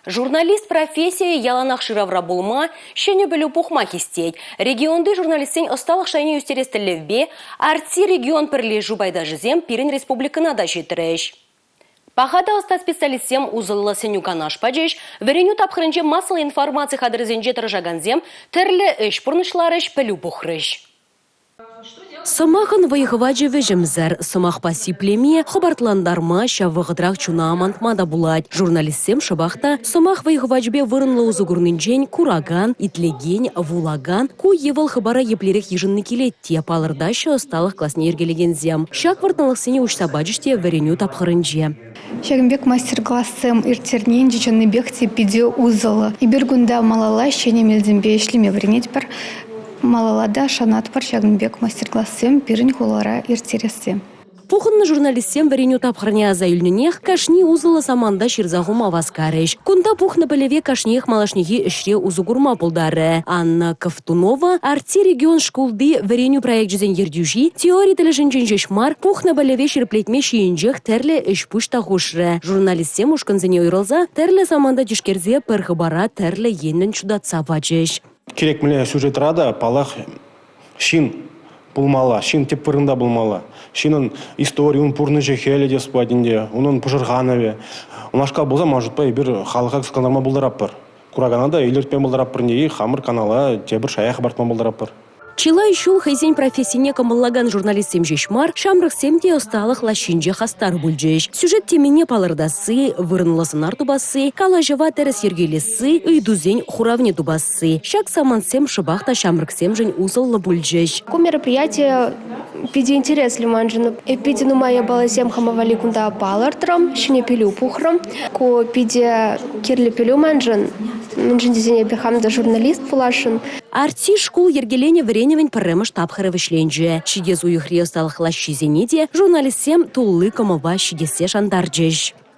Журналист профессийӗ яланах шыравра пулма, ҫӗнӗ пӗлӳ пухма хистет. Регионти журналистсен ӑсталӑх шайне ӳстерес тӗллевпе Арти регион пӗрлешӳ пайташӗсем пирӗн республикӑна та ҫитрӗҫ. Паха та ӑста специалистсем усӑллӑ сӗнӳ-канаш пачӗҫ, вӗренӳ тапхӑрӗнче массӑллӑ информаци хатӗрӗсенче тӑрӑшакансем тӗрлӗ ӗҫ пурнӑҫларӗҫ, пӗлӳ пухрӗҫ. Сӑмахӑн вӑй-хӑвачӗ вӗҫӗмсӗр. Сӑмахпа сиплеме, хӑпартлантарма, ҫав вӑхӑтрах чуна амантма та пулать. Журналистсем шӑпах та сӑмах вӑй-хӑвачӗпе вырӑнлӑ усӑ курнинчен куракан, итлекен, вулакан ку е вӑл хыпара еплерех йышӑнни килет те, палӑртаҫҫӗ ӑсталӑх класне йӗркелекенсем. Ҫак вӑрттӑнлӑхсене уҫса пачӗҫ те вӗренӳ тапхӑрӗнче. Ҫакӑн пек мастер-классем ирттерни ӗнтӗ чӑннипех те питӗ усӑллӑ. Эпир кунта малалла ҫӗнӗ мелсемпе ӗҫлеме вӗренетпӗр. Малалла та шанатпӑр ҫакӑн пек мастер-классем пирӗн хулара ирттерессе. Пухӑннӑ журналистсем вӗренӳ тапхӑрне аса илнӗнех кашни усӑллӑ саманта ҫырса хума васкарӗҫ. Кунта пухнӑ пӗлӗве кашниех малашнехи ӗҫре усӑ курма пултарӗ. Анна Ковтунова, Арти регион шкулти вӗренӳ проекчӗсен ертӳҫи, теори тӗлӗшӗнчен ҫеҫ мар, пухнӑ пӗлӗве ҫирӗплетме ҫийӗнчех тӗрлӗ ӗҫ-пуҫ та хушрӗ. Журналистсем ушкӑнсене уйрӑлса тӗрлӗ саманта тишкерсе пӗр хыпара тӗрлӗ енлӗн ҫутатса пачӗҫ. Кирек мӗнле сюжетра та, паллах, ҫын пулмалла, ҫын тӗп вырӑнта пулмалла. Ҫыннӑн истори, ун пурнӑҫӗ-хӗлӗ те пулать ӗнтӗ, унӑн пӑшӑрханӑвӗ. Унашкал пулсан, ман шутпа, эпир халӑха кӑсӑклантарма пултаратпӑр. Куракана та илӗртме пултаратпӑр ӗнтӗ, хамӑр канала тепӗр шая хӑпартма пултаратпӑр. Чылай ҫул хӑйсен профессине кӑмӑллакан журналистсем ҫеҫ мар, ҫамрӑксем те ӑсталӑх лаҫҫинче хастар пулчӗҫ. Сюжет темине палӑртасси, вырӑнлӑ сӑнар тупасси, калаҫӑва тӗрӗс йӗркелесси, ыйтусен хуравне тупасси. Ҫак самантсем шӑпах та ҫамрӑксемшӗн усӑллӑ пулчӗҫ. Ку мероприяти питӗ интереслӗ маншӑн. Питӗ нумай япаласем хама валли кунта палӑртрӑм, ҫӗнӗ пӗлӳ пухрӑм. Ку питӗ кирлӗ пӗлӳ маншӑн, мӗншӗн тесен эпӗ хам та журналист пуласшӑн. Арти шкул йӗркеленӗ вӗренӗвӗн пӗрремӗш тапхӑрӗ вӗҫленчӗ. Ҫитес уйӑхри ӑсталӑх лаҫҫисене те журналистсем тулли кӑмӑлпа ҫитессе шантарчӗҫ.